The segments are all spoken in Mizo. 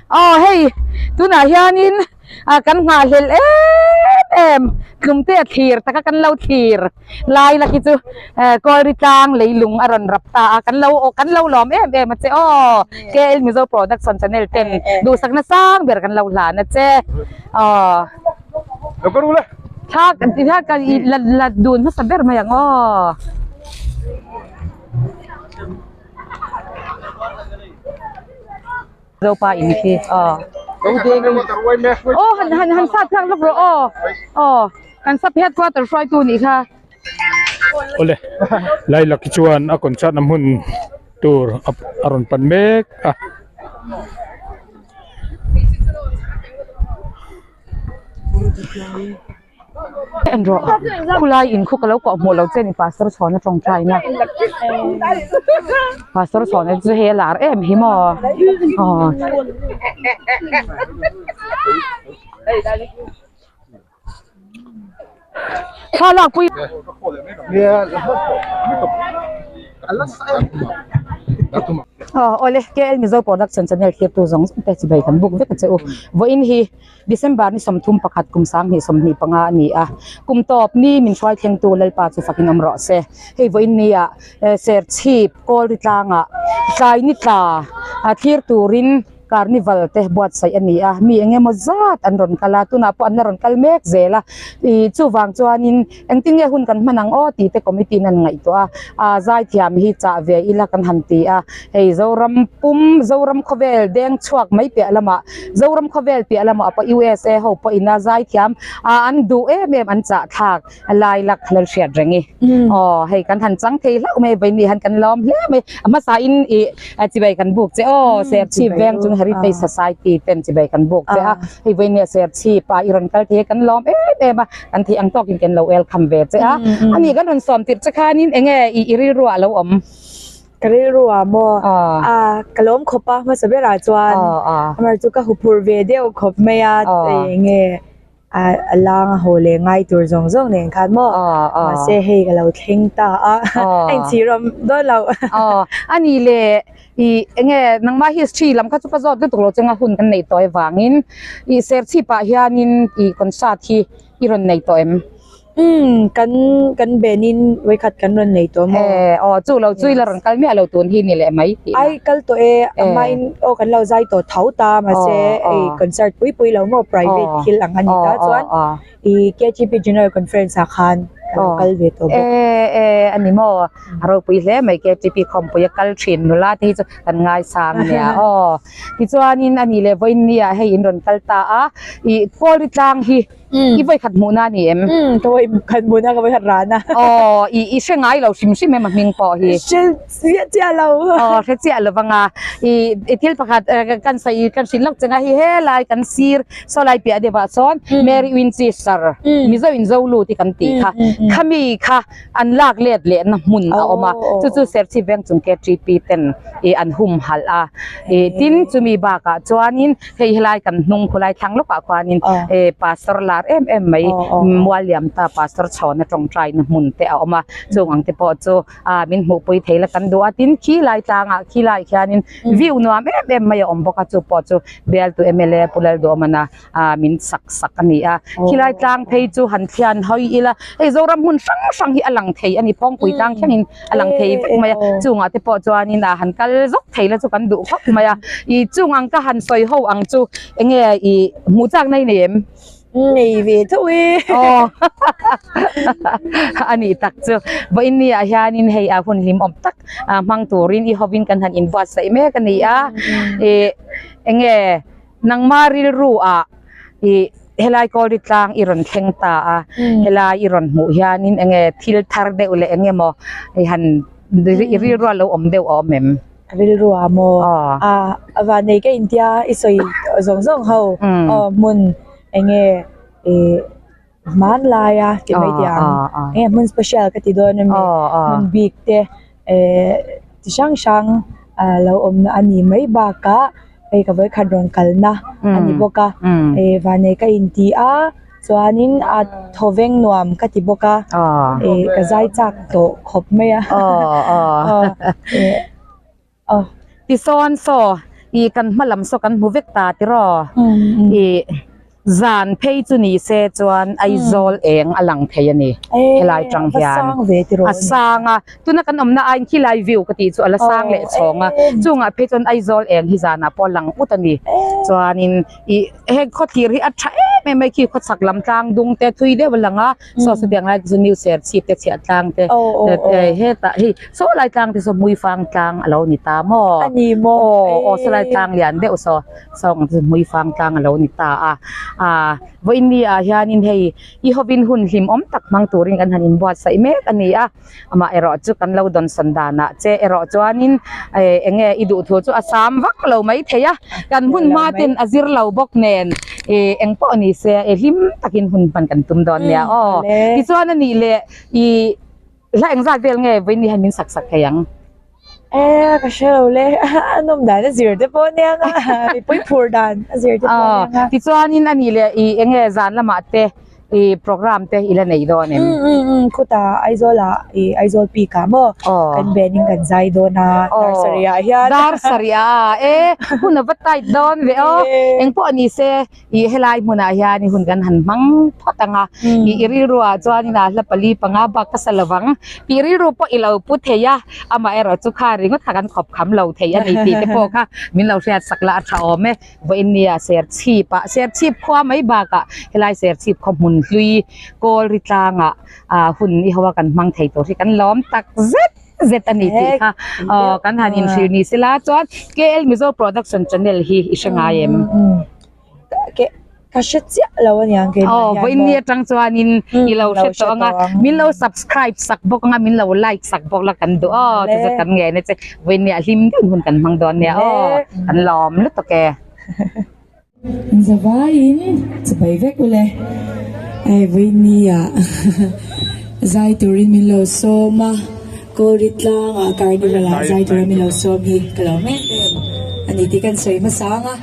Aw hei tunah hianin ah kan nghahhlelh em em tlumte a thlir taka kan lo thlir lai la khi chu eh kawlri tlang leilung a rawn rap ta a kan lo aw kan lo lawm em em a che aw KL Mizo Production channel ten duhsakna sang ber kan lo hlan a che aw thla tihian kan ih la la dun hmasa ber mai ang aw. Zopa in khi aw aw han han han sat thlak lawk rawh aw aw kan sub headquarter hruaitu nih kha. Awle Lailak hi chuan a concert na hmun tur a rawn pan mek a. En rawh khulai in khu ka lo kawh hmuh lo che ni pastor chhawna tawngtaina pastor chhawna chu hei a lar em hi maw aw. Thlalak pui. Aw awle KL Mizo Production channel thlir tu zawng zawng te chibai kan buk vek a che u vawiin hi December ni 31 kum 2025 a ni a kum tawp ni min hruai thleng tu Lalpa chu fakin awm rawh se hei vawiin ni ah Serchhip Kawlri tlangah tlai ni tla thlir turin Carnival te buatsaih a ni a, mi eng emaw zat an rawn kal a, tunah pawh an la rawn kal mek zel a, ih chuvang chuanin engtin nge hun kan hman ang aw tih te committee in an ngaihtuah a, ah zaithiam hi chah ve ila kan han ti a, hei Zoram pum Zoram khawvel deng chhuak mai piah lamah Zoram khawvel piah lamah pawh USA ho pawhin a zaithiam ah an duh em em an chah thlak lai lak hlel hriat reng i. Aw hei kan han chang thei hlauh mai vawiin han kan lawm hle mai a hmasa in ih chibai kan buk che aw Serchhip veng chung Heritage Society ten chibai kan buk che a hei vawiin nia Serchhip ah i rawn kal thei kan lawm em em a kan theih ang tawk in kan lo welcome ve che a ani kan rawn sawm tirh che khanin eng nge ih i rilru ah a lo awm. Ka rilru ah maw a ka lawm khawp a hmasa berah chuan amaherawhchu chu ka huphurh ve deuh khawp mai a eng nge. A lang a haw leh ngai tur zawng zawng nen khan maw mahse hei ka lo thleng ta a a inchhir awm dawn lo. Aw a ni le ih enge nangmah history lam kha chu ka zawt lutuk lo chunga hun kan neih tawh avangin ih Serchhip ah hianin ih concert hi i rawn nei tawh em? Umm kan kan benin vawikhat kan rawn nei tawh maw? Eh aw chu lo chu ila rawn kal miah lo tun hi ni leh mai tih na. Ai kal tawh e a hmain aw kan lo zai tawh tho ta mahse hei concert pui pui lo maw private thil ang a ni ta chuan ih KGP General Conference ah khan ka lo kal ve tawh bawk. Eh eh a ni maw a ropui hle mai KGP khawmpui a kal thin nula te hi chu kan ngaisang a nia aw tichuanin a nih leh vawiin ni ah hei in rawn kal ta a ih Kawlri tlang hi I vawi khat hmuhna a ni em? Umm, ka vawi khat hmuhna, ka vawi khat rana. Aw, i i hre ngai lo hrim hrim em a hming pawh hi? Hre chiah chiah lo. Aw, hre chiah lo vang a. I i thil pakhat kan sawi kan hrilh lawk cheng a, hi helai kan sir saw lai piah deuhah sawn Mary Winchester, Mizo in Zolu tih kan tih kha, khami kha an lak let lehna hmun a awm a, chu chu Serchhip veng chung KTP ten ih an humhalh a, ih tin chumi bakah chuanin hei helai kan hnung khulai thlang lawkah khuanin ih pastor lar em em mai Mualliam ta pastor chhawna tawngtaina hmun te a awm a, chung ang te pawh chu ah min hmuhpui thei la kan duh a, tin khilai tlangah khilai khianin view nuam em em mai a awm bawk a, chu pawh chu bialtu mla Pu Lalduhawmana ah min sak sak a ni a khilai tlang phei chu han thlian hawi ila hei zoram hmun hrang hrang hi a lang thei a ni phawngpui tlang thlengin a lang thei vek mai a chungah te pawh chuanin ah han kal zawk thei la chu kan duh khawp mai a ih chung ang ka han sawi ho ang chu enge ih hmuh chak na i nei em? Nei ve tho e. Aw a nih tak chu vawiin ni ah hianin hei a hun hlim awm tak hmang turin i hovin kan han inbuatsaih mek a ni a ih enge Nangma rilru ah i helai Kawlri tlang i rawn thleng ta a, helai i rawn hmuh hianin enge thil thar deuh leh enge maw i han i rilru a lo awm deuh a awm em? Rilru ah maw? A a vanei ka intia i sawi zawng zawng ho aw hmun enge i hmanlai a ti mai tih ang enge hmun special ka ti dawn ami hmun bik te eh chi hrang hrang ah lo awm na a ni mai bakah hei ka vawikhat rawn kalna a ni bawk a eh vanei ka inti a chuanin a thawveng nuam ka ti bawk a eh ka zai chak tawh khawp mai a eh. Tisawn saw I kan hma lam saw kan hmu vek ta tiraw? I zan phei chu ni se chuan Aizawl eng a lang thei a ni helai tang hian. A sang a, tuna kan awmna aiin khilai view ka tih chu a la sang leh chhawng a, chungah phei chuan Aizawl eng hi zanah pawh a lang ut a ni. Chuanin i heng khawthlir hi a tha em em mai khi khawchhak lam tlang dung te thui deuh a lang a, saw chutiang lai te chu new serchhip te chhiah tlang te hetah hei saw lai tlang te saw hmuifang tlang a lo ni ta maw aw aw saw lai tlang lian deuh saw saw ang te chu hmuifang tlang a lo ni ta a ah vawiin ah hianin hei i hovin hun hlimawm tak hmang turin kan han inbuatsaih mek a ni a amah erawh chu kan lo dawnsawn danah che erawh chuanin eh eng nge i duh thu chu a sam vak lo mai thei a kan hun hma ten a zir lo bawk nen eh eng pawh ni se eh hlim takin hun hman kan tum dawn nia aw tichuan a nih leh ih hla engzat vel nge vawiin ni hian min sak sak thei ang. Eh ka hre lo le a nawm dan a zir te pawh ania nga mipui phur dan a zir te pawh ania nga. Tichuanin a nih leh ih eng nge zan lamah te I program te i la nei dawn em? Um um um khutah Aizawl ah i Aizawl peak ah maw kan ben in kan zai dawn a dar sarih ah hian. Dar sarih ah e hun a va tight dawn ve aw engpawh ni se i helai hmunah hian i hun kan han hmang phawt ang a i i rilru ah chuan in ah hla pali panga bak ka sa lovang tih rilru pawh i lo pu thei a amaherawh chu kha ringawt kha kan khawp kham lo thei a ni tih te pawh kha min lo hriat sak la a tha awm e. Vawinia Serchhip ah Serchhip khua mai bakah helai Serchhip khaw hmun hlui kawl ri tlangah ah hun i ho a kan hmang thei tur hi kan lawm tak zet zet a ni tih kha aw kan han inhrilh ni sela chuan KL Mizo Production Channel hi i hre ngai em? Ka hre chiah lo a niang keimah hian maw. Vawiin ni atang chuanin i lo hre tawh ang a, min lo subscribe sak bawk ang a, min lo like sak bawk la kan duh aw, chu chu kan ngen a che. Vawiin ni ah hlim deuhin hun kan hmang dawn nia aw, kan lawm lutuk e. Zavaiin chibai vek ule, hei vawiin ni ah zai turin min lo sawm a, Kawlri tlangah carnival ah zai tura min lo sawm hi ka lo em em a ni tih kan sawi hmasa ang a.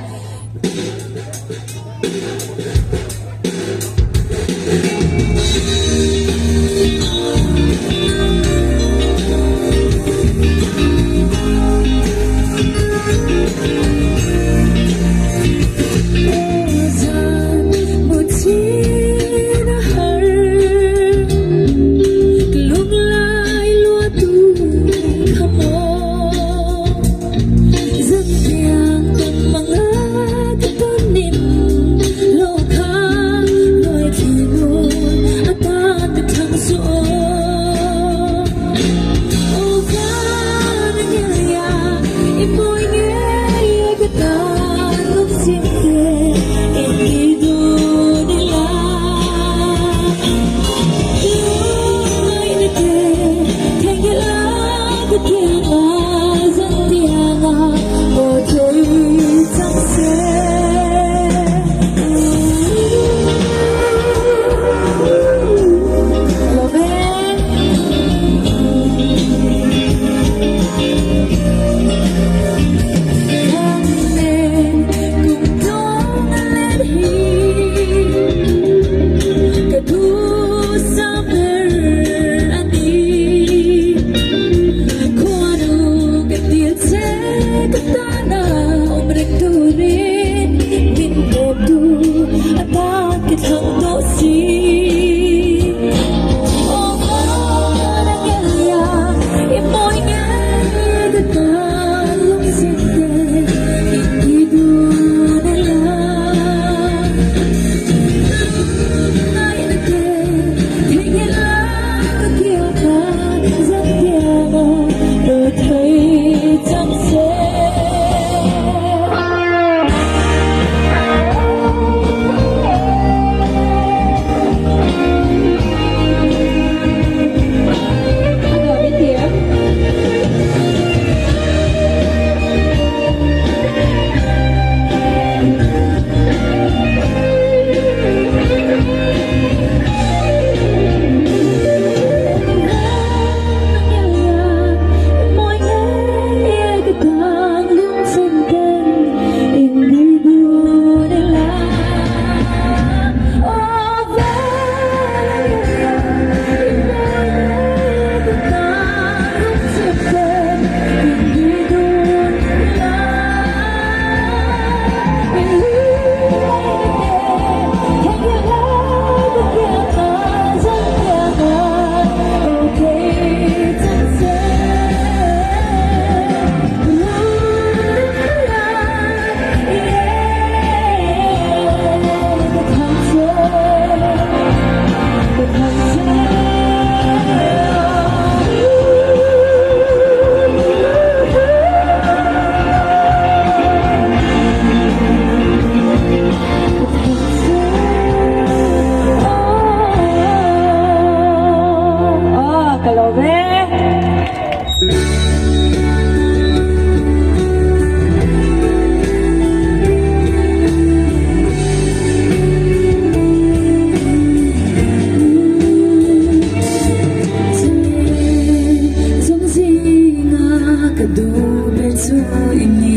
Ka duh ber chu i ni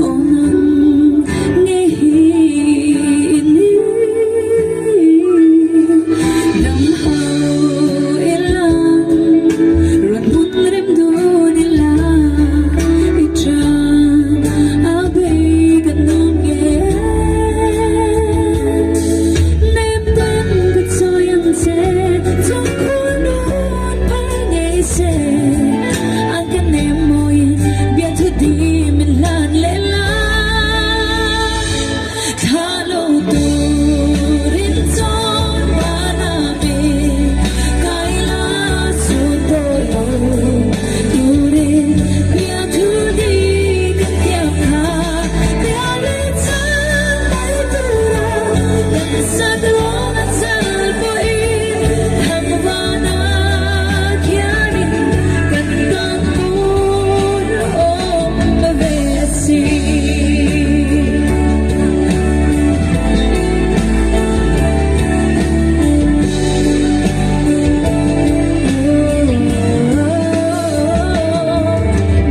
Aw nang ngei hi i ni Dam ho i lang Rawn hmun rem dun ila I tan a bei ka nuam nge Nem ten ka chawi ang che Chung khur nun phal ngei se An ka nem mawiin biathu di min hlan leh la Thla lo turin chuan vana mi kai la sun tawh lo turin biathu di kan tiam kha Bia leh chang mai tura kan sat rawng a chal pawhin Thang vana khianin kan tan hmun awm ve a si.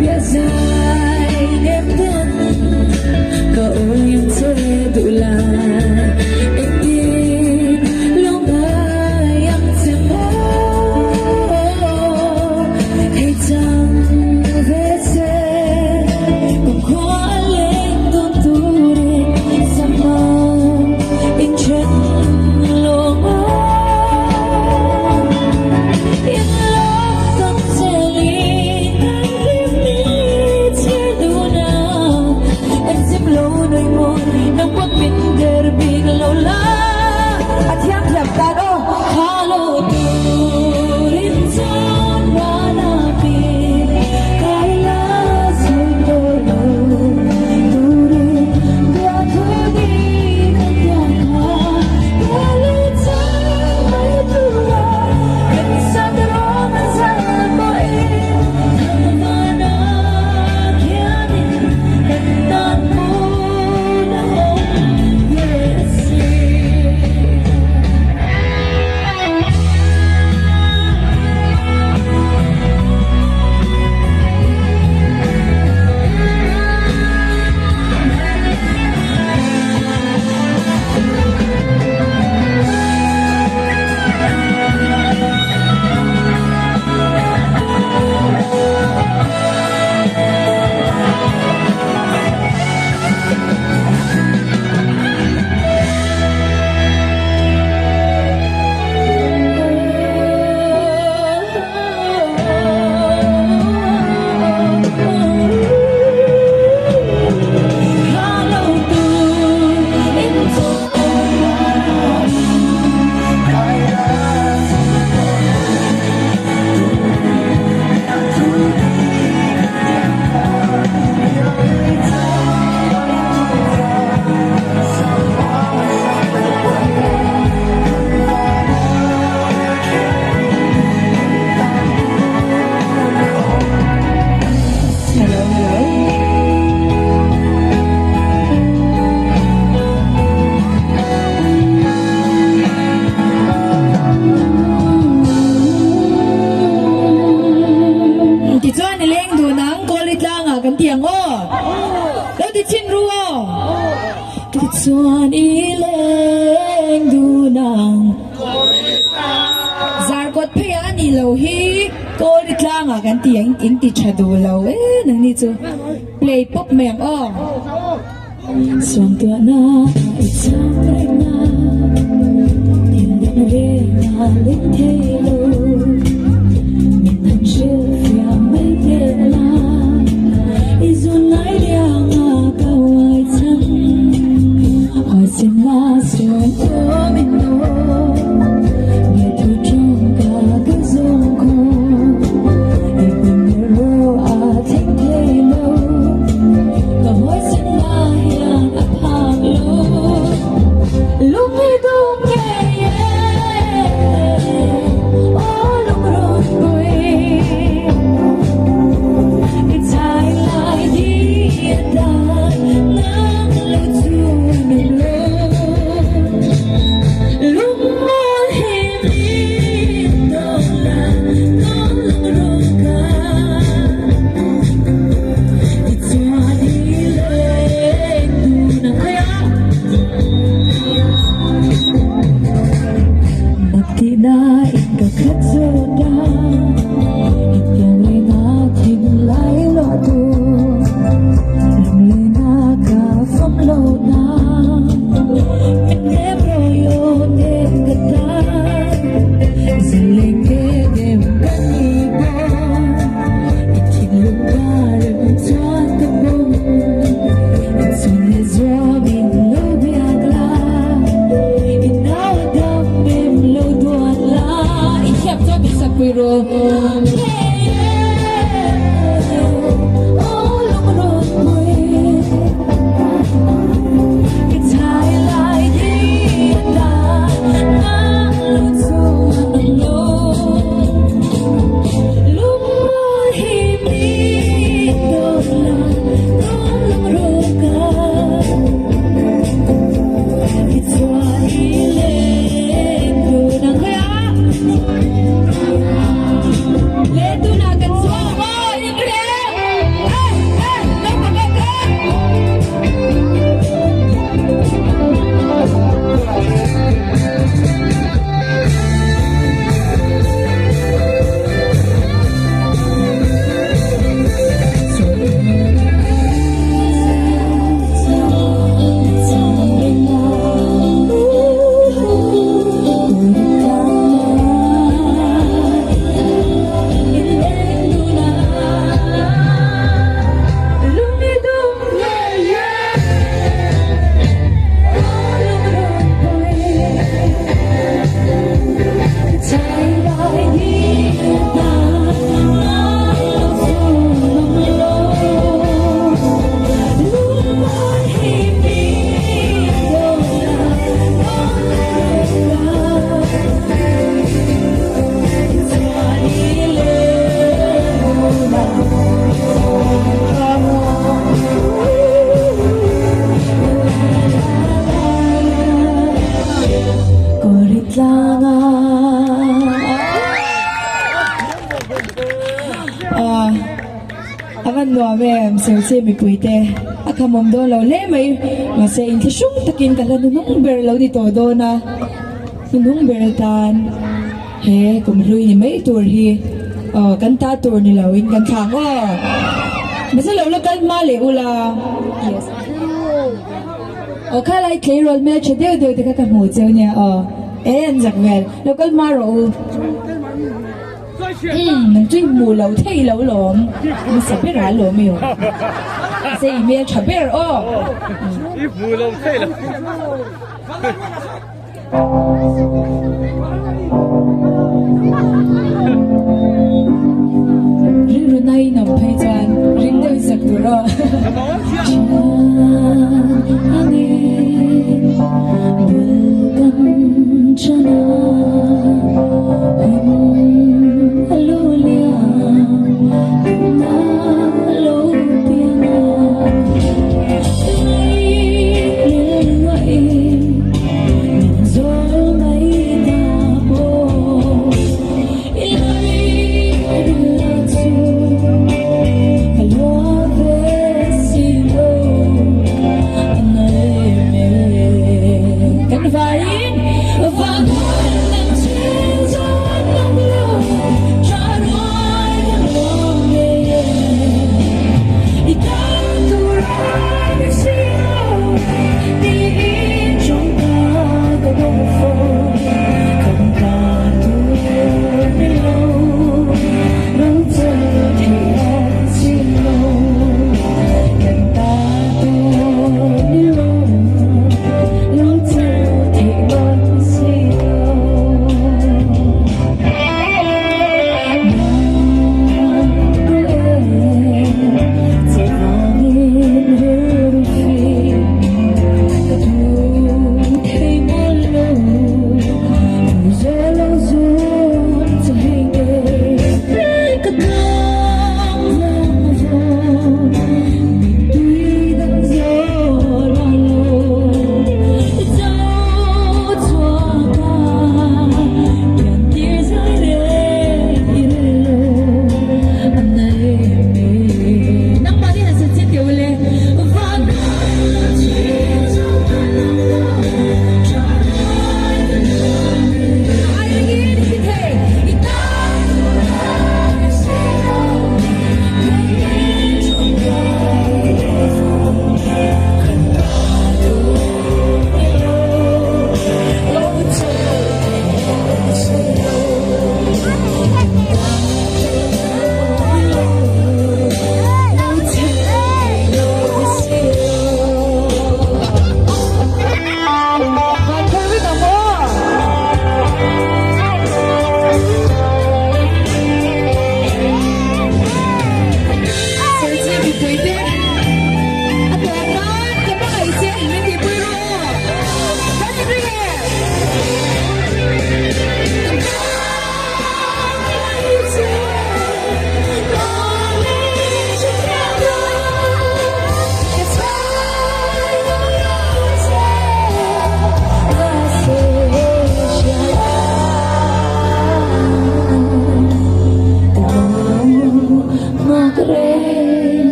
Bia zai nem ten ka awi ang che duh lai engtin lo ngai ang che maw hei chang ve che kum khua a leng dawn turin zaman inthen lo maw in love tak zelin kan hlim ni chhiar dun a engzim lo nui mawi nang pawh min der bik lo la A thiam thiam tan aw. Kha lo turin chuan vana pi kai la sun tawh lo turin biathu di kan tiang kha bia leh chang mai tura kan sat rawng a zal pawhin thang vana khianin kan tan hmun a awm ve a si. Hello hello. Tichuan i leng dun ang Kawli tlangah kan ti ang aw. Lo ti chhin ru aw. Tichuan i leng dun ang Zarkawt pheiah a nih loh hi Kawli tlangah kan ti ang in ti tha duh lo e nangni chu play pawp mai ang aw. Suangtuahna i chang reng a, thil dang reng a leng thei lo. Min han hrilhfiah mai teh la, i zun ngai riang a ka uai chang. Hawisin la suan aw min aw, biathu tawngka ka zawng khawm. I hming erawh a thleng thei lo. Ka hawisan na hian a phak lo. Lung i dum ngei e. A van nuam em Serchhip mipui te a khamawm dawn lo hle mai mahse inthlahrung takin ka hla hnuhnung ber lo ni tawh dawn a hnuhnung ber atan he kum hlui ni mai tur hi aw kan ta tur ni lo in kan thlang aw mahse lo la kal hma leh ula yes aw khalai tleirawl hmeltha deuh deuh te kha ka hmuh cheu nia aw e an zak vel lo kal hma rawh u. Umm nang chu i hmuh loh theih loh lawm hmasa ber ah lawm i awm mahse i hmel tha ber aw. I hmuh loh theih loh. Rilru nai in awm phei chuan ring deuh in sak tur aw.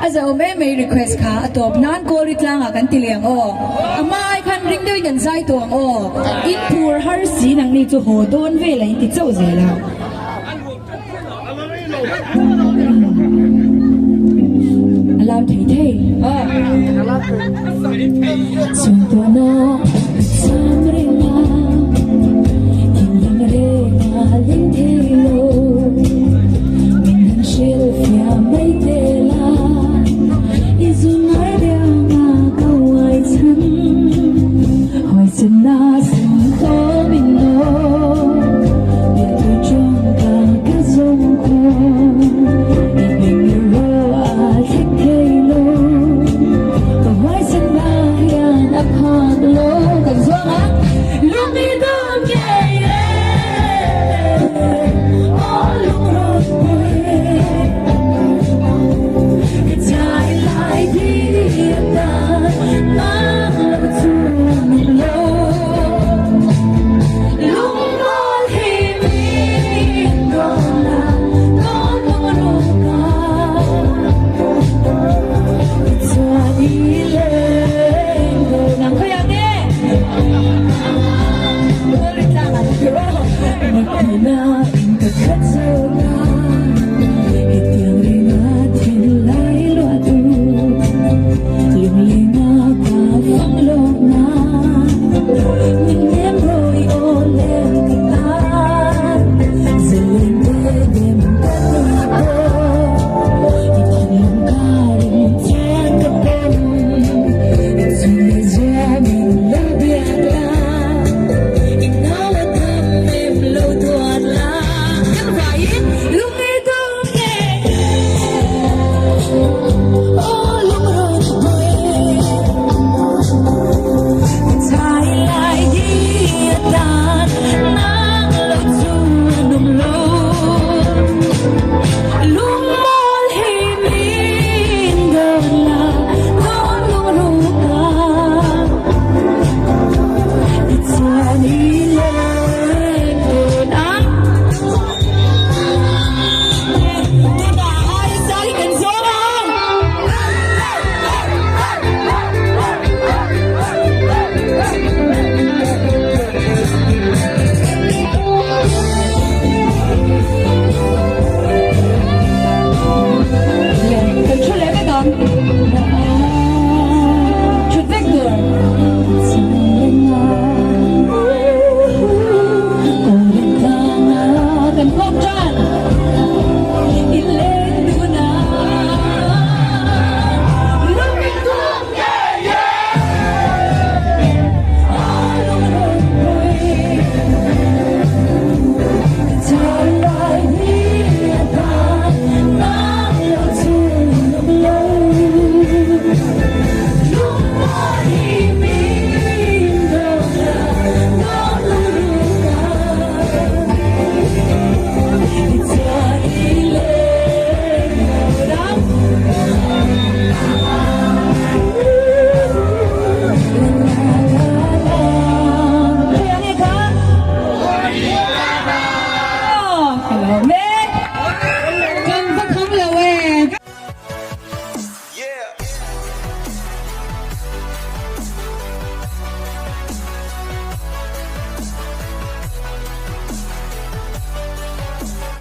A zo mai mai request kha a tawp nan Kawlri tlangah kan ti leh ang aw. A hma ai khan ring deuhin kan zai tawh ang aw. In phur har si nangni chu haw dawn vel a in ti chauh zel a. A lam thei thei. Chhungtuahna cham reng.